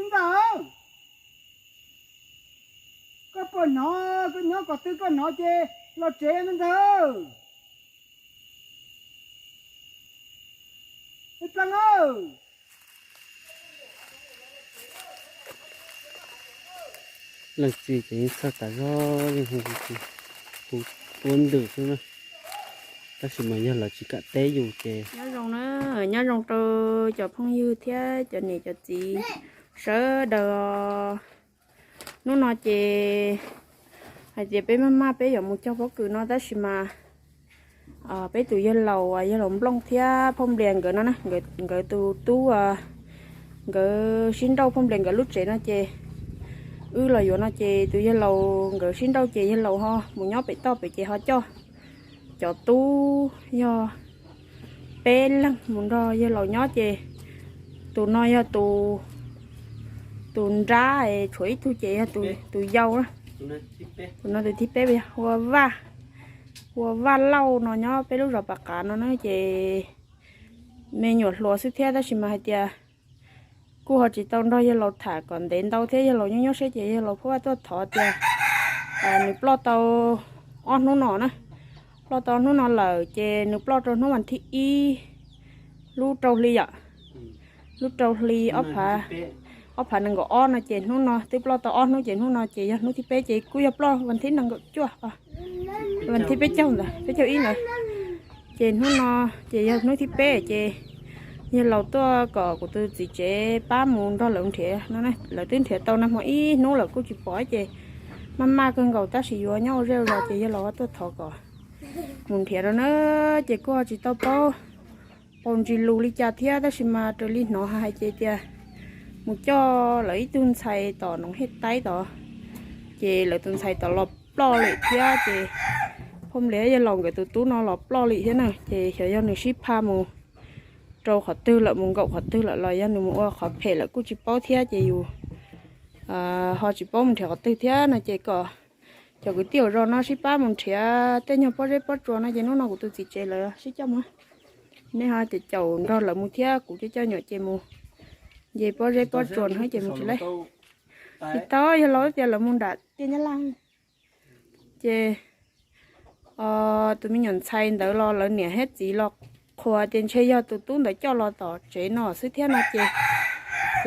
Ntxawg, koj puas hnov, koj nyob qhov twg koj hnov ces los tsev me ntxawg. Peb Plaab, leej txiv ces yeej txhawj tas zog, hu tuab ntwg xwb na. Tab sis mas yog lawv tsis kam teb yus ces nyob zoo na, nyob zoo rau cov phooj ywg thiab cov niam cov txiv sawv daws. Hnub no ces hais tias peb maj maj peb yuav mus cog pob kws no tab sis mas peb tus yawg laus, yawg laus Nplooj thiab Phooj Nplias nkawd no na, nkawd tus tub, nkawd sib nrauj, Phooj Nplias nkawd lub tsev no ces wb los yuav no ces tus yawg laus nkawd sib nrauj ces yawg laus ho mus nyob pem toj pem ces ho coj cov tub yog peb leeg mus nrog yawg laus nyob ces tus no yog tus, tus nrab, tshuav ib tug ces yog tus yau na. Tus no tus thib peb, ua Vaj, ua Vaj Lauj no nyob peb lub zos Pas Qav no na ces me nyuam hluas xwb thiab tab sis mas hais tias kuj ho tsis tau nrog yawg laus tham kom ntev ntau thiab yawg laus nyob nyob siab ces yawg laus pheej tuaj thov tias nws ploj tau ob hnub no na, ploj tau hnub no lawm ces nws ploj rau hnub vas thib ib lub rau hli yom, lub rau hli ob phav, ob phav nees nkaum ob no ces hnub no twb ploj tau ob hnub ces hnub no ces yog hnub thib peb ces kuj yog ploj vas thib nees nkaum cuaj, vas thib peb caug ntawd, peb caug ib ntawd. Ces hnub no ces yog hnub thib peb ces yawg laus tuaj kom kuv tus txiv tsev pab mus nrog lawv nrhiav no, lawv twb nrhiav tau nag hmo ib hnub lawm kuj tsis pom ces maj maj kawg nkaus tab sis yuav nyob ua zej ua zos ces yawg laus tuaj thov kom mus nrhiav no na, ces kuj ho tsis tau paub paus ntsis lus li cas thiab tab sis mas raws li hnov hais ces tias mus coj lawv ib tug ntxhais tom Noov Hej Taib tod, ces lawv tus ntxhais tod los ploj lawm thiab ces Phooj Nplias yawg laus nkawd tus tub no los ploj lawm thiab na ces xyov yog nws sib pha mus rau qhov twg lawm, mus nkaum qhov twg lawm los yog nws mus ua qhov phem lawm kuj tsis paub thiab ces yus ho tsis paub mus nrhiav qhov twg thiab no ces kom cov kwv tij hauv zos no sib pab mus nrhiav tej nyuag pob zeb pob tsuas no ces hnub no kuv tus txiv tsev lawv sib coj mus. Nej ho caum caum nrog lawv mus thiab kuv coj coj nyuam ces mus nce pob zeb pob tsuas no ces mus tsis laib. Tsis tau, yawg laus tias lawv mus nram tiaj Nyab Laj ces tus me nyuam ntxhais ntawd los lawv niam thiab txiv los qhuas tias ntshe yog tus tub ntawd coj los tom tsev no xwb thiab no ces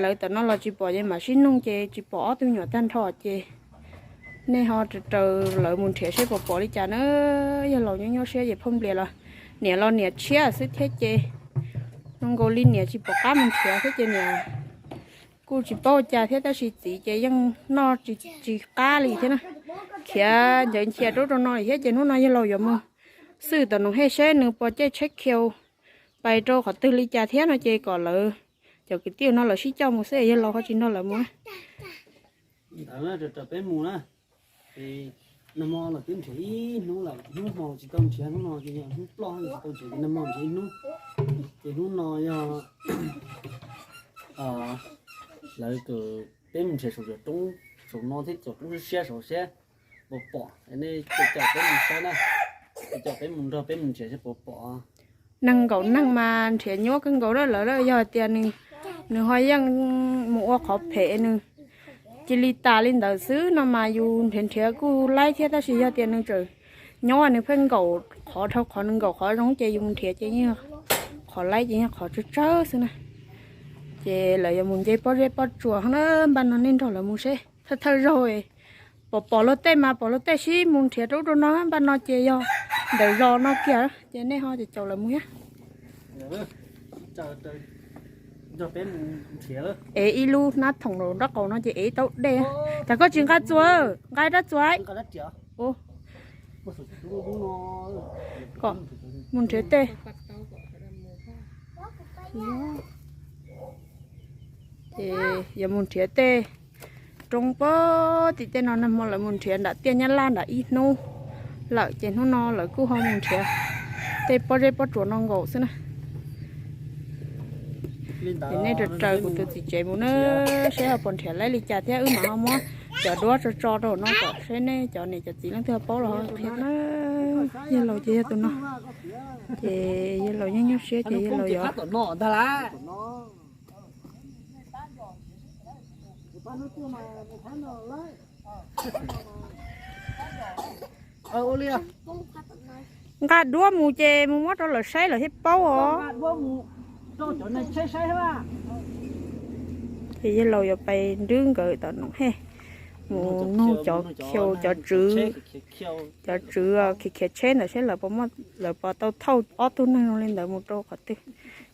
lawv tom no los tsis pom ces mam sib nug ces tsis pom ob tug me nyuam tag nrho ces nej ho raws lawv mus nrhiav seb puas pom li cas na. Yawg laus nyob nyuaj siab ces Phooj Nplias los niam los niam tshiab xwb thiab ces zoo nkaus li niam tsis pom qab mus nrhiav thiab ces niam kuj tsis paub cas thiab tab sis txiv ces yeej noj tsis qab li thiab na. Khiav ncaws nchia rau rau no li thiab ces hnub no yawg laus yuav mus xwb tom Noov Hej seb nws pom caij tsheb khiaus pais rau qhov twg li cas thiab no ces kom lawv cov kwv tij no lawv sib coj mus xwb yawg laus ho tsis nrog lawv mus. Ntawd na, raws peb mus na, ces nag hmo los twb nrhiav ib hnub lawm, hnub hmo tsis tau nrhiav, hnub no ces yog hnub ploj tsis tau nrhiav ces nag hmo nrhiav ib hnub. Ces hnub no yog lawv kom peb mus nrhiav saum cov roob saum no thiab cov roob siab siab saud seb puas pom, nej caum peb mus saib na, caum peb mus nrog peb mus nrhiav seb puas pom. Nees nkaum neeg mas nrhiav nyuaj kawg nkaus lawm, yog tias nws ho yeej mus ua qhov phem nws cia li tas li ntawd xwb no mas yus nrhiav nrhiav kuj laib thiab tab sis yog tias nws tseem nyob nws pheej nkaum qhov dhau qhov nws nkaum qhov zoo ces yus mus nrhiav ces yeej qhov laib ces yeej qhov tsawg tsawg xwb na. Ces lawv yuav mus nce pob zeb pob tsuas na, npaj no nej nrog lawv mus seb thawj thawj zaug pom pom luag tej mas pom luag tej sib mus nrhiav rau ub rau no, npaj no ces yog ntawm zos no kiag ces nej ho caum caum lawv mus thiab. Ev ib lub hnab thoom rau nraub qaum no ces ev tau dej. Cas koj tsis nqa txuas, nqa rab txuas. Kom mus nrhiav tej. Ces yuav mus nrhiav tej roob pob tim tej no, nag hmo lawv mus nrhiav nram tiaj Nyab Laj nram ib hnub lawm ces hnub no lawv kuj ho mus nrhiav tej pob zeb pob tsuas no nkaus xwb na. Ces nej raws raws kuv tus txiv tsev mus na, seb ho puas nrhiav laib li cas thiab wb mam ho muab cov duab tso tso rau no kom seb nej cov niam cov txiv leej twg ho paub los ho qhia na. Yawg laus ces yog tus no, ces yawg laus yeej nyuaj siab ces yawg laus yuav, Nqa duab mus ces mus muab rau lawv saib lawv thiaj paub os. Ces yawg laus yuav pais nrwb nkawd tom no he, mus nug cov, cov tswv, cov tswv khiav khiav tsheb ntawd saib lawv puas tau thauj ob tug neeg zoo li ntawd mus rau qhov twg,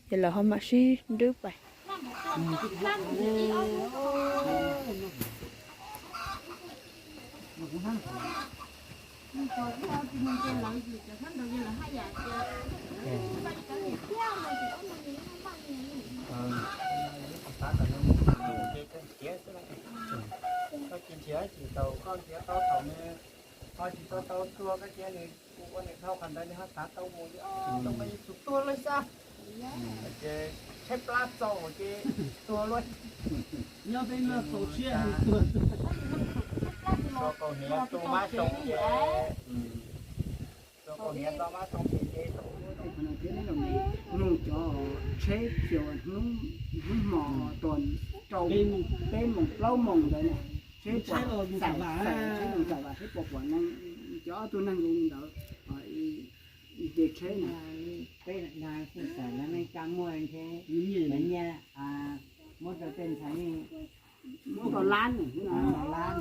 ces lawv ho mam sib nrwb pais. Koj tsis nrhiav tsis tau, koj nrhiav tau thaum nws ho tsis tau tau tuag, koj cia nws ua nws dhau qhov ntawd nws ho xav tau mus li, tau mus tus tuag lawm xwb. Ces tshaib plab txaus ces tuag lawm. Nyob peb no txaus siab tuag. Tso kaus hniav tu mab soo ces, tso kaus hniav tu mab soo ces ces nug cov tsheb xyuas hnub, hnub hmo tuag rau peb moos plaub moos ntawd na, tsheb puas, tsheb moos txam vam seb puas pom neeg, cov ob tug neeg zoo li ntawd, ces tsheb na. Peb dag kuj xav lawv neej tsa muaj ntshe lawv nyiaj muab rau tej ntxhais yeej muab rau lab, lab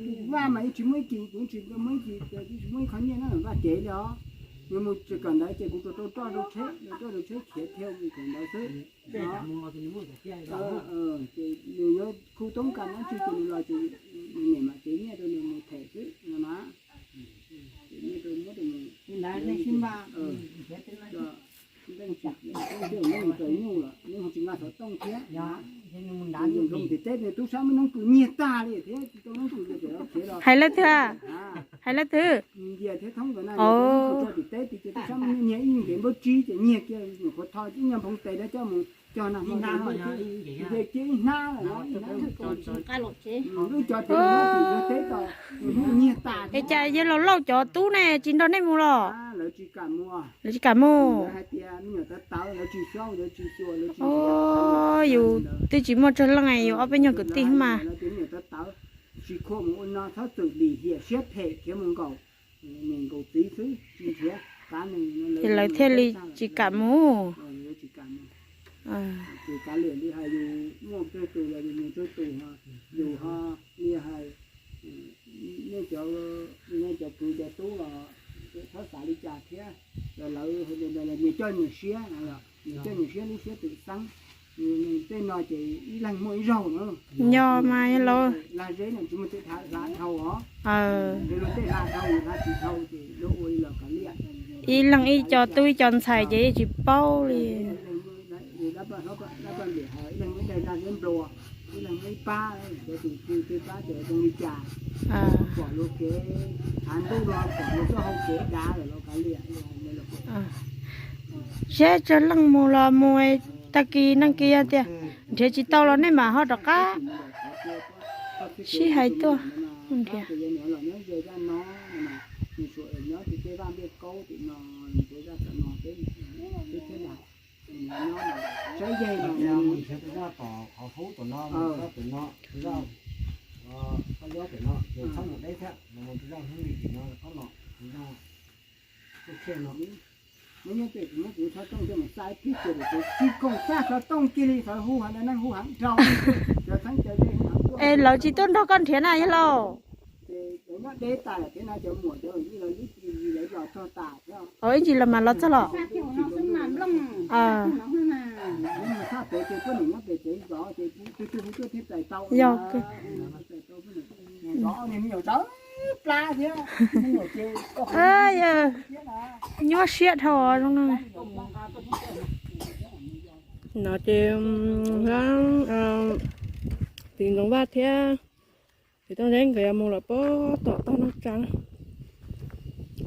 ces vaj mas yeej tsis muaj ib kis, kuv tsis muaj ib kis, tsis muaj ib qho nyiaj na, vaj cev li os. Nws mus tsis kawm ntawv ces kuv rau rau roj rau tsheb, roj rau tsheb khiav thiab mus kawm ntawv xwb. Ces nws yuav khu toob kas dab tsi ces nws los ces nws niam mam cev nyiaj rau nws mus them xwb no na. Ces nyiaj rau muab rau nws. Ntawd nej sib npaj, leej tsis, leej tsis, leej tsis nyuj lawm, leej ho tsis nqa xov tooj thiab. Ces teb tub sab muaj noob kws nyiag tag li thiab, tsis tau noob kws ces khiav los. Hais leej twg? Hais leej twg? Nyiag thiab thoob ntawd na, tub sab tim teb ces tub sab muaj nyiag ib nkev npawb tsib ces nyiag kiag nyuam qhuav tho ib nyuag nphoo tes rau coj mus cog nag hmo, nyiag kiag ib hnab lawm. Wb cov teb, teb tau nyiag tas. Es cas yawg laus lauj cov tub ne tsis nrog nej mus los? Lawv tsis kam mus. Lawv tsis kam mus. Yus twb tsis muaj tsawg leej, yus ob peb nyuag kwv tij mas. Tsis khuam mus ua no txhob txwm lim hiam siab phem khiav mus nkaum niam nkaum txiv xwb tsis nrhiav. Ces lawv thiaj li tsis kam mus. Ces kav liam li hais yus muaj tsawg tus los yus mus tsawg tus, yus ho li hais nej cov, nej cov kwv cov tub los txhob xav li cas thiab. Lawv nyias coj nyias siab, nyias coj nyias siab lub siab twm xeeb. Tej no ces ib leeg muaj ib zaug na. Yog mas yog los. Lag zeb no tsis muaj tej hla dhau os. Tej hla dhau hla tsis dhau ces lawv ua li los kav liam. Ib leeg ib co tub ib co ntxhais ces yeej tsis paub li. Ib leeg muaj ib daig lag zeb nplua, ib leeg muaj ib pab, cov tus twg tej pab ces zoo li cas, pom luag kev, thav ntuj los pom luag txoj hau kev dav lawm los kav liam. Seb tsawg leej mus los mus, tag kis nag kis yog tias nrhiav tsis tau los nej mam ho rov qab sib hais tuaj. Nrhiav Saib yeg no, mus nrhiav tus zaj tom qhov hub tom no, mus zaj tom no, tus zaj, koj yob tom no, ces txhob mus deb thiab, mus tus zaj hnub li tim no, txhob los tus zaj txoj khiaj no. Neb nyob pem kuv muab kuv xov tooj coj mus xa ib pliag ces tsis koom xaj xov tooj kiag li, xov hu heev, neeg hu heev dhau, cov txheeb cov dej hu heev tuaj. Es lawv tsis tuaj nrog koj nrhiav na yog lauj? Ces lawv nyob deb tas lawm thiab no, cov muam cov yij lawv ib ntsis los txog tas thiab. Ib ntsis los mas los txog los. Mus txog pem ces poj niam nyob pem tsev zov ces tus twg hu tuaj thiaj txais tau. Yog. Zov niag me nyuam tawv plab thiab, me nyuam ces koj thiab na. Nyuaj siab dhau zoo no. No ces txiv Ntxoov Vaj thiab txiv Tooj Zeb nkawd yuav mus lawm puag tom tog Naj Tsa.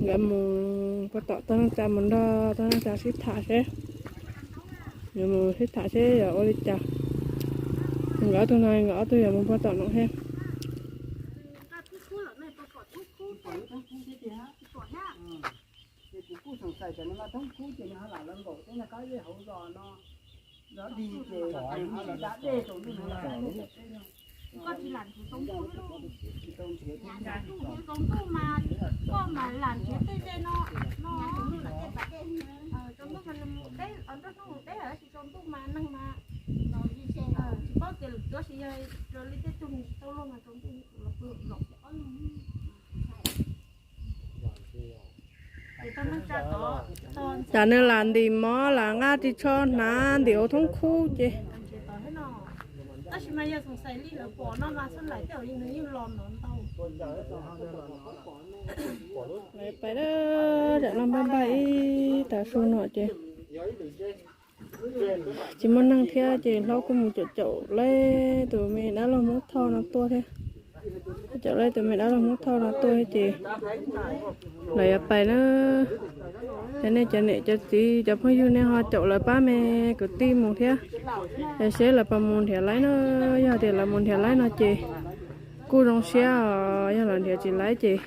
Nkawd mus puag tom tog Naj Tsa mus nrog tog Naj Tsa sib tham seb, yuav mus sib tham seb yuav ua li cas. Nkawd ob tug no nkawd ob tug yuav mus puag tom no thiab. Ces kuv kuj xav xav cov no mas thoob kub ces nws ho lam los nkaum tej nag kab dej hauv zos no, zos dig ces da dej rau nws no. Koj tsis lam nrhiav tsaus ntuj, tsaus ntuj mas koj mas lam nrhiav tej ze no, no, tsaus ntuj mas nws mus teb, nruab hnub mus teb, tab sis tsaus ntuj mas neeg mas tsis paub tias lwm tus, tab sis yog raws li tej tug nws tsis tau luag mas tsaus ntuj los pw los. Cas nws lam ntim mov lam nqa ris tsho hnav ntim hauv thoob khub ces. Pais, pais lawm, zam no npaj npaj ib tag su no ces tsis muaj neeg thiab ces hlob kuj mus caum caum lawv tus me dab laug Hmoob Thoj no tuaj thiab. Caum lawv tus me dab laug Hmoob Thoj no tuaj thiab ces lawv yuav pais na. Cov nej cov niam cov txiv cov phooj ywg nej ho caum lawv pab me kwv tij mus thiab, es seb lawv puas mus nrhiav laib na. Yog tias lawv mus nrhiav laib no ces kuj zoo siab os, yog lawv nrhiav tsis laib ces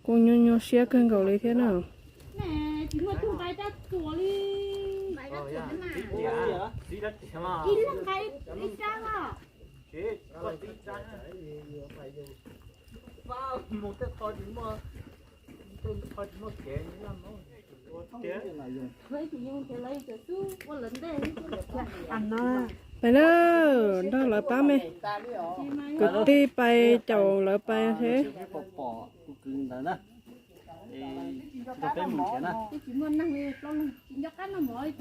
kuj nyuaj nyuaj siab kawg nkaus li thiab na. Pais na, nrog lawv pab me. Kwv tij pais caum lawv pais seb.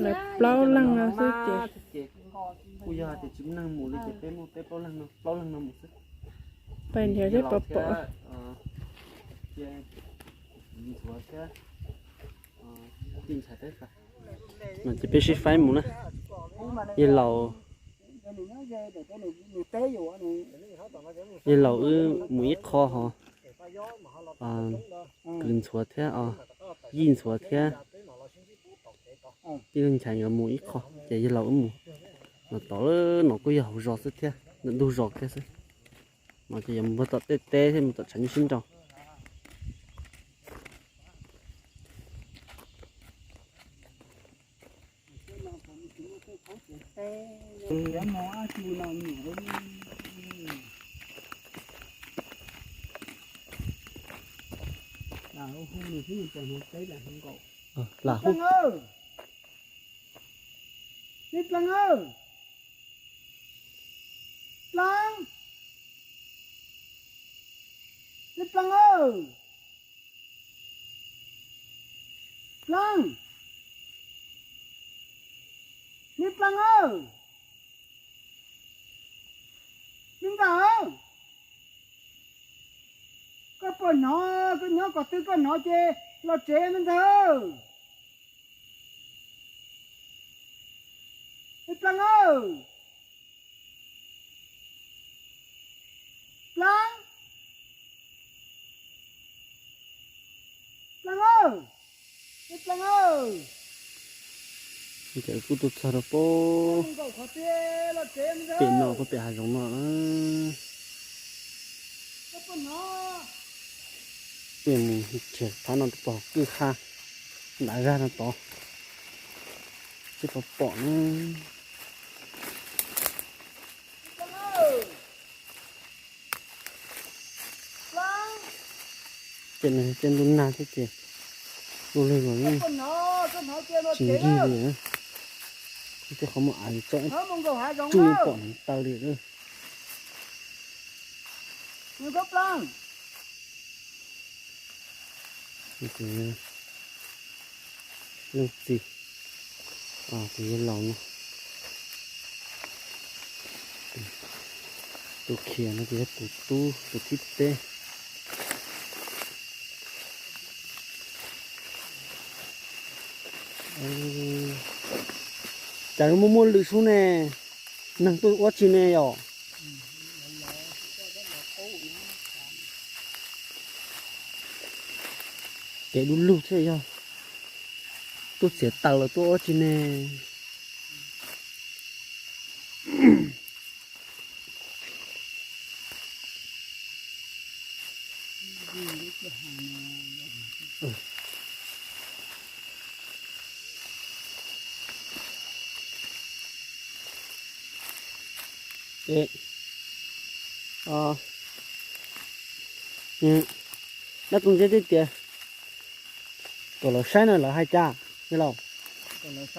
Lawv plaub leeg no xwb ces. Kuj yog tias tsis muaj neeg mus li ces peb muaj peb plaub leeg no, plaub leeg no mus xwb. Pais nrhiav seb puas pom. Ces peb sib faib mus na. Yawg laus, yawg laus wb mus ib qho ho, kwv ntxhuav thiab, yij ntxhuav thiab, tij laug Nchaiv nkawd mus ib qho ces yawg laus wb mus. No tod no kuj yog hauv zos xwb thiab, ntug zos kiag xwb. No ces yuav mus tom tej teb thiab mus tom tshav nyuj sib nraus. Lam hu, me Pleev aw, Pleev, me Pleev aw, Pleev, me Pleev aw, me ntxawm, koj puas hnov? Koj nyob qhov twg, koj hnov ces los tsev me ntxawg. Me Pleev aw, Pleev, Pleev aw, me Pleev aw. Ces kuj tuaj txog rau pem no, pem hav zoov no na. Peb mus nrhiav phab no rau pem kwj ha nram zaj no tod, seb puas pom na. Tej no tej ntuj nag thiab ces luaj lig los tsis nkig li. Tej qhov muaj av tsuj pom taw li. Leej txiv, tus yawg laus no, tus khiav no ces yog tus tub tus thib peb. Cas muaj muaj lwm sub ne, neeg tuaj ua tsi ne yom? Kev du lug thiab yog tuaj txiav taws los tuaj ua tsi ne. Dab Tooj Ntxhiab twb tias kom lawv saib no lawv hais cas, yog los? Mus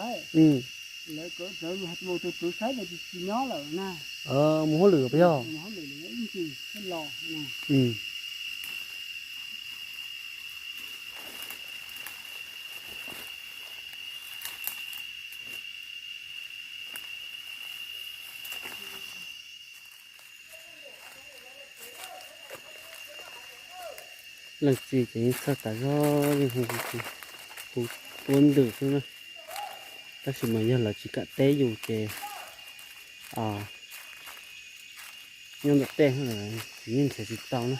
hauj lwm puas yog? Leej txiv ces yeej txhawj tas zog li, hu tuab ntwg xwb na. Tab sis mas yog lawv tsis kam teb yus ces nyob ntawm tej tsis yeej nrhiav tsis tau na.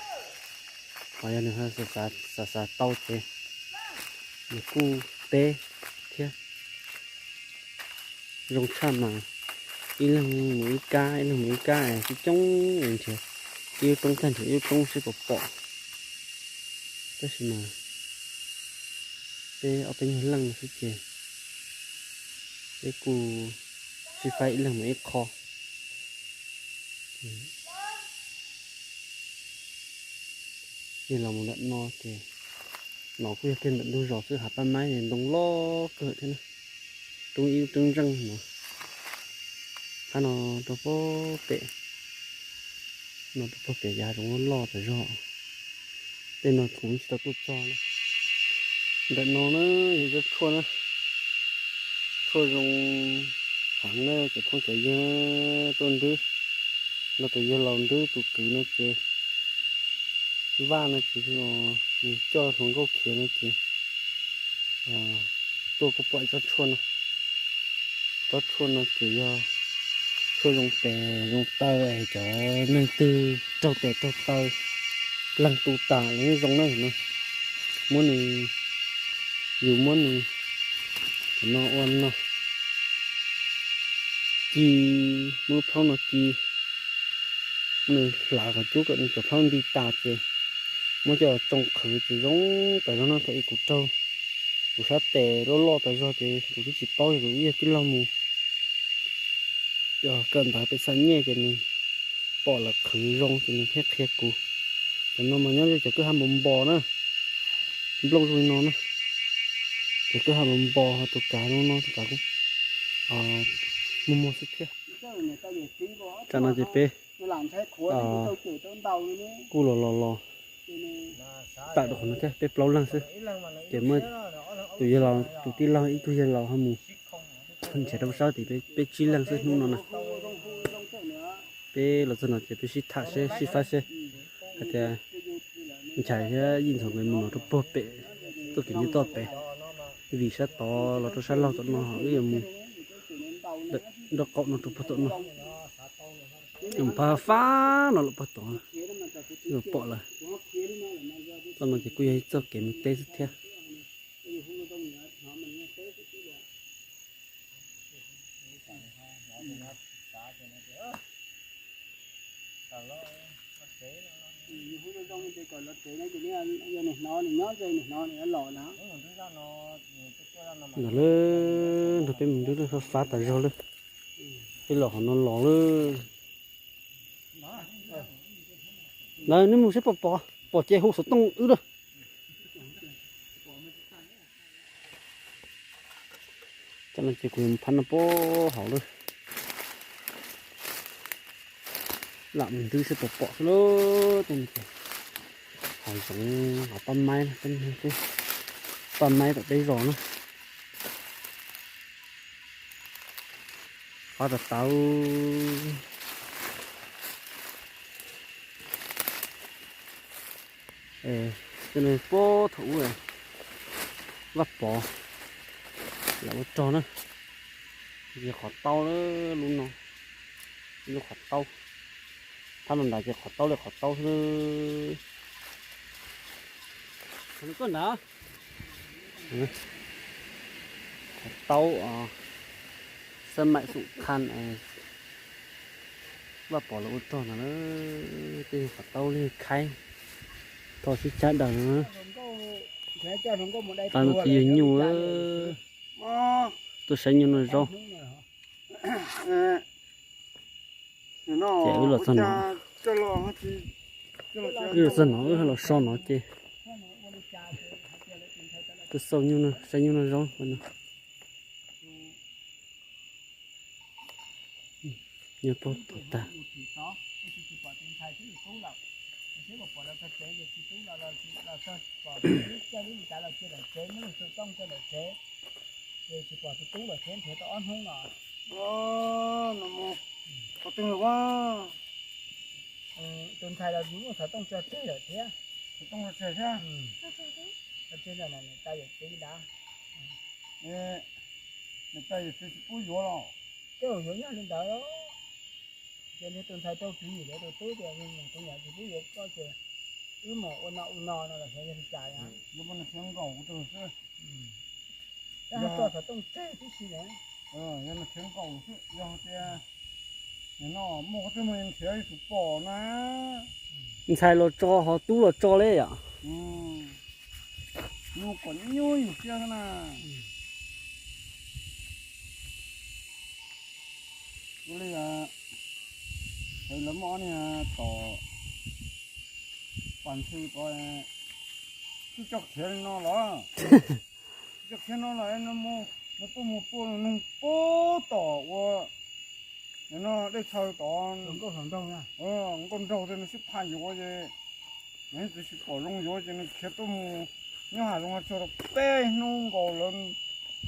Ho yog nws xav xav tau ces nws kuj teb thiab. Zoo tshaj mas ib leeg mus ib kab, ib leeg mus ib kab es coob coob es nrhiav ib lub roob tag nrhiav ib lub roob seb puas pom. Tab sis mas peb ob peb nyuag leej xwb ces peb kuj sib faib ib leeg mus ib qho. Yog los mus ntawm no ces no kuj yog kiag ntawm ntug zos xwb, hav pab maib ntoo loj kawg thiab na. Roob ib roob ntseej no. Qab no rau pem, no rau pem yav zoov loj loj tas zog. Tej no thaum tsis tau tuaj txog na. Ntawm no na yog ib tsob tshuaj na, tshuaj zoo heev na, cov phooj cov ywg tuaj nrwb, no tus yawg laus nrwb tus kwv no ces vaj no ces nws coj hluas nkauj khiav no ces tuaj kuj pom tsob tshuaj no. Tsob tshuaj no ces yog tshuaj zoo tes zoo taw es cov neeg twg raug tes raug taw, leeg tu tas los yeej zoo na no. Muab nws, yus muab nws, cov no ua no ci, muab lub plhaub no ci, nws hlav qhov cub kom nws cov plhaub nti tas ces muab coj tsoo qhwv ces zoo tas zog no. Thaum ub kuv raug, kuv sab tes loj loj tas zog ces kuv twb tsis paub, kuv ib yam tij laug mus kawm ntawv pem xa nyej ces nws pom lawv qhwv zoo ces nws thiaj qhia kuv. Cov no mas nyob ze cov kwj ha npos npos na, nplooj zoo li no na. Cov kwj ha npos npos ho tus kav zoo no, tus kav kuj muag muag xwb thiab. Tsam no ces peb kuj los los los tawm rau qhov no thiab, peb plaub leeg xwb. Ces muaj tus yawg laus, tus tij laug, ib tug yawg laus ho mus nrhiav rau sab tid, peb tsib leeg xwb hnub no na. Peb los txog no ces peb sib tham seb, sib faib seb hais tias Nchaiv thiab Yij Ntxhov nkawd mus no rau puag pem txoj kev nce toj pem, vim sab tod los rau sab laug tom no ho wb yuav mus nraub qaum no rau puag tom no, mus phab fab no los puag tod, yuav pom lawm. Txoj no ces kuj yog ib txoj kev mus teb xwb thiab. Ntawm lawv nrog peb mus nrhiav fab tas zog lawm, peb los qhov no los lawm. Lawv, neb mus seb puas pom, pom ces hu xov tooj wb lawm. Cov no ces kuv yuav mus phab no puag hauv lawm. Lam mus nrhiav seb puas pom xwb lauj. Tej no ces hav zoov, hav pab maib, pab maib tom peb zos na. Qab tas tau. Tej no puag thaum ub Vaj Pov lawv ua rog na, ces qhov taub lub no, lub qhov taub, phab no nrad ces qhov taub li qhov taub xwb. Koj nrad, qhov taub, xab maim xoom qhan, Vaj Pov lawv ua rog no na, tej qhov taub li khaib, tho sib tsab daws no. Qab no twb yog nyuj, tuaj saib nyuj noj zaub. Ces wb los txog no, Wb los txog no wb los so no ces twb xauj nyuj no, saib nyuj no zaub no. Nyob puag tom tag. Ces tsis pom tus tub los thiab nrhiav tau ob hnub no. Qhov twg los? Tus ntxhais los yus muaj xov tooj tso tseg lawm thiab. Xov tooj tso tseg thiab? Tso tseg ntawm niam tais yawm txiv dav. Niam tais yawm txiv tsis pub yuav los? Tej zaum yuav yog li ntawd. Ces nrhiav tus ntxhais rau tswv yim lawv tus tub tias kuv niam tsis pub yuav koj ces wb mus ua no ua no no los xyov yog li cas. Yog nws khiav nkaum kuv tus xwb. Yog tso xov tooj tseg tib si na. Yog nws khiav nkaum xwb, yog tias nim no muaj qhov twg mas nrhiav yuav tsum pom na. Ntxhais los tso ho tub los tso li yom. Nyuj kom nyuaj yus siab na. Ua li, lawv muaj ob niag tom pas ntxhw ko, twb coj khiav li no los, coj khiav no los, no mus, no tuaj mus puag noog puag tom ua no dej txhaws tod, nkauj nraug tej no sib phaj yuav ces nws tsis pom zoo yuav ces nws khiav tuaj mus nyob hav zoov hav tsuag tau peb hnub nkaus lawm.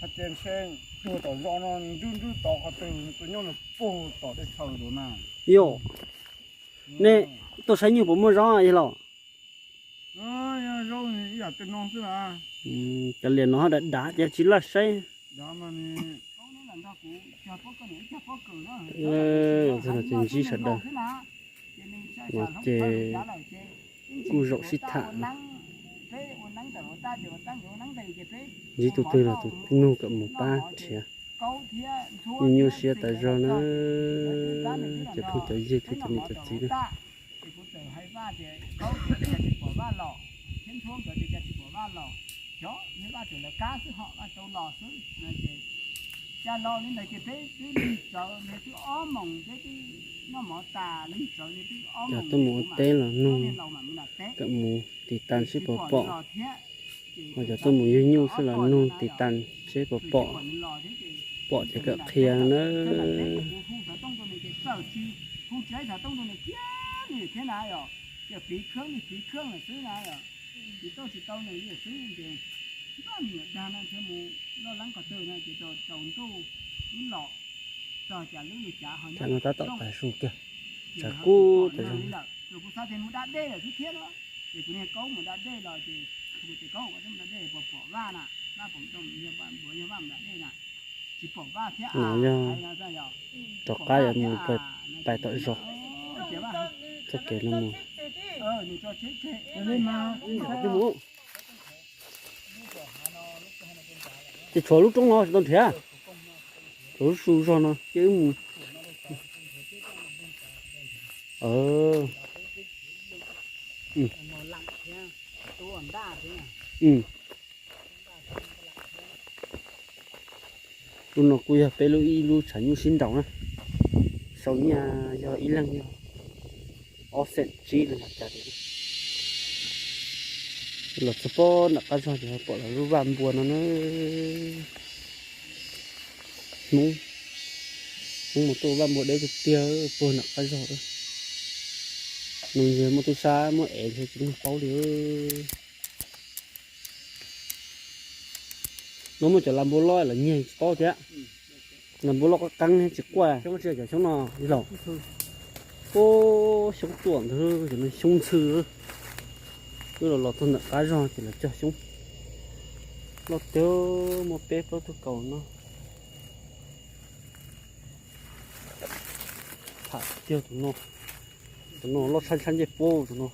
Hais tias ntshe tuag tom zos no nrwb nrwb tod qhov twg tus nyob nws puag tom dej txhaws tus na. Yog, nej tuaj saib nyuj puas muaj zaub yog los? Zaub ib yam tej no xwb. Cov liam no dav dav ces tsis laj saib. Ces ntsib sawv daws no ces kuj zaum sib tham. Ntsib tus twg los tus nug kom mus pab nrhiav. Nyuaj nyuaj siab tas zog na, cov phooj cov ywg thiab cov niam cov txiv na. Cov tuaj mus ua teb los nug kom mus tiv tas seb puas pom, ho cov tuaj mus yug nyuj xwb los nug tiv tas seb puas pom, pom ces kom qhia na. Tsam no tab tom tav su kiag, tsam kub tas zog. No yog rov qab yuav mus pais tom zos, txoj kev no mus. Ces tshuav lub roob no tsis tau nrhiav, tshuav lub su zog no ces wb mus. Lub no kuj yog peb lub ib lub tshav nyuj sib nraus na. Sau nyiaj yog ib leeg yog ob xees tsib los yog cas. Los txog pem nram qab zog ces pom lawv lub vaj npua no na. Hmoob, Hmoob mus tuaj vaj npua deb tiag tiag puag nram qab zog. Nws yog muaj tub sab muaj ev thiab tsis muaj paub li. No muaj cov las npua loj los nyiag tsis paub thiab. Las npua loj qab qeeb tsis quaj, xyoob tsis yog cov xyoob no li los. Ub, xyoob tuam ntawd cov no xyoob ntxhw. Wb los los txog ntawm qab zog ces los cog xyoob. Loj tiag, muaj peb plaub tug kaus no. Tham tiag tus no, tus no loj tshaj tshaj ncej puab tus no.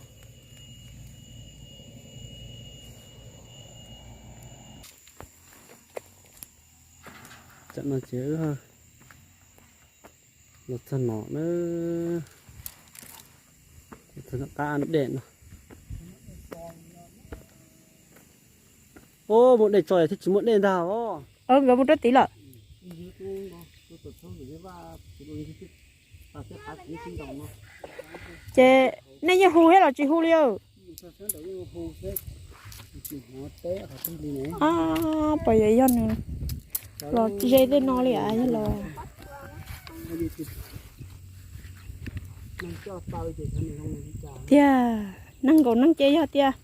Tam no ces los txog no na, los txog qab dej no. Ub, muaj dej tso thiab tsis muaj dej ntag os. Nkawd mus rau tid lawm. Ces nej yeej hu thiab los tsis hu li? Puas yog yog nws los ze tej no li as yog los? Tiag, neeg nkaum neeg ces yog tias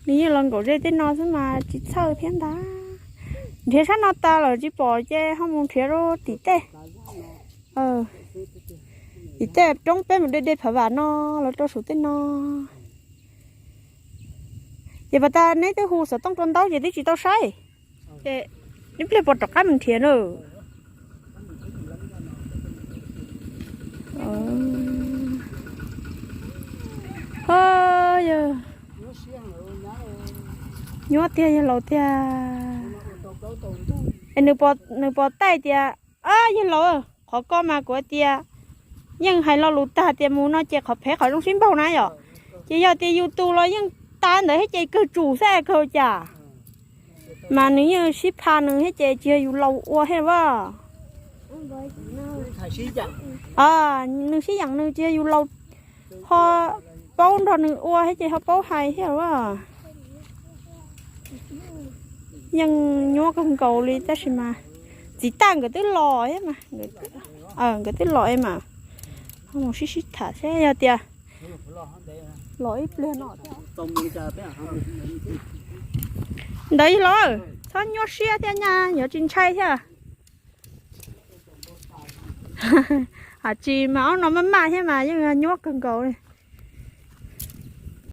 nws yeej los nkaum ze tej no xwb mas tsis txhawj thiab ntag. Nrhiav sab no tas lawm tsis pom ces ho mus nrhiav rau tim tej, tim tej roob peb mus de de phav vam no los rau saum tej no. Ces pas tas neb twb hu xov tooj rau ntaub ces twb tsis tau saib. Ces ib pliag puas rov qab mus nrhiav na? Ho yog nyuaj tiag yawg laus tiag. Es nws pom taij tias, yawg laus, qhov ko mas kuv hais tias yeej hais lo lus tag tias mus no ces qhov phem qhov zoo sib npaug na yom. Ces yog tias yus tus los yeej tas ntawd thiab ces kawg tsum xwb kawg cas. Mas nws yeej sib pha nws thiab ces tsis yog yus laus ua thiab as. Nws sib yeem nws tsis yog yus laus ho paub nrog nws ua thiab ces ho paub hais thiab as. Yeej nyuaj kawg nkaus li tab sis mas txiv taj nkawd twb los thiab mas, nkawd twb los es mas ho mus sib sib tham seb yog tias los ib pliag no. Ntawd yog los txhob nyuaj siab thiab nyaj yuav tsis ntshai thiab. Hais tsis mas ob no maj maj thiab mas yeej nyuaj kawg nkaus li.